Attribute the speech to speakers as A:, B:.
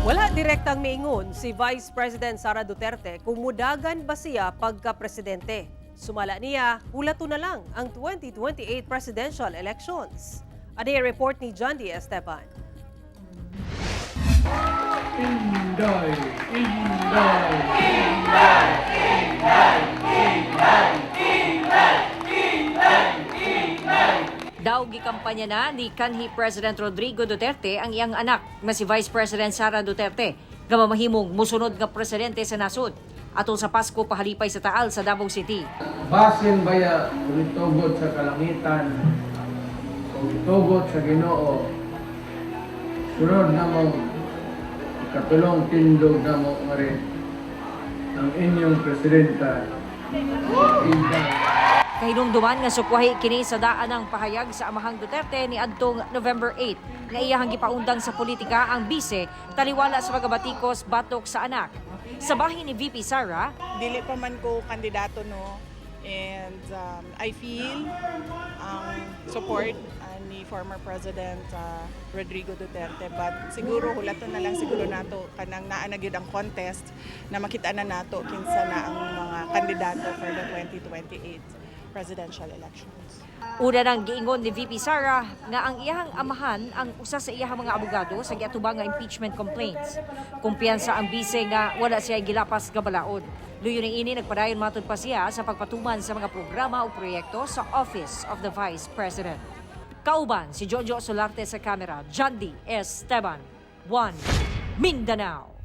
A: Wala direktang miingon si Vice President Sara Duterte kung mudagan ba siya pagka-presidente. Sumala niya, hulato na lang ang 2028 presidential elections. Ani report ni John D. Esteban.
B: Inday! Inday!
C: Daw gikampanya na ni kanhi President Rodrigo Duterte ang iyang anak nga si Vice President Sara Duterte nga mamahimong musunod nga presidente sa nasod atol sa Pasko pahalipay sa Taal sa Davao City.
B: Basin baya itugot sa kalangitan o itugot sa Ginoo, sunod na mo katulong tindog na mo nga rin ang inyong presidenta. Inday.
C: Kahinumduman nga sukwahi kini sa daan ng pahayag sa amahang Duterte ni adtong November 8 nga iyahang gipaundang sa politika ang bise taliwala sa mga batikos batok sa anak. Sa bahin ni VP Sara,
D: Dili pa man ko kandidato, no, and I feel ang support ni former President Rodrigo Duterte, but siguro hulaton na lang siguro nato kanang naa na gyud ang contest na makita na nato kinsa na ang mga kandidato for the 2028 presidential elections.
C: Una nang giingon ni VP Sara nga ang iyahang amahan ang usa sa iyahang mga abogado sa giatubang nga impeachment complaints. Kumpiyansa ang bise nga wala siya gilapas nga balaod. Luyo ni ini, nagpadayon matud pa siya sa pagpatuman sa mga programa o proyekto sa Office of the Vice President. Kauban si Jojo Solarte sa kamera, John D. Esteban, 1 Mindanao.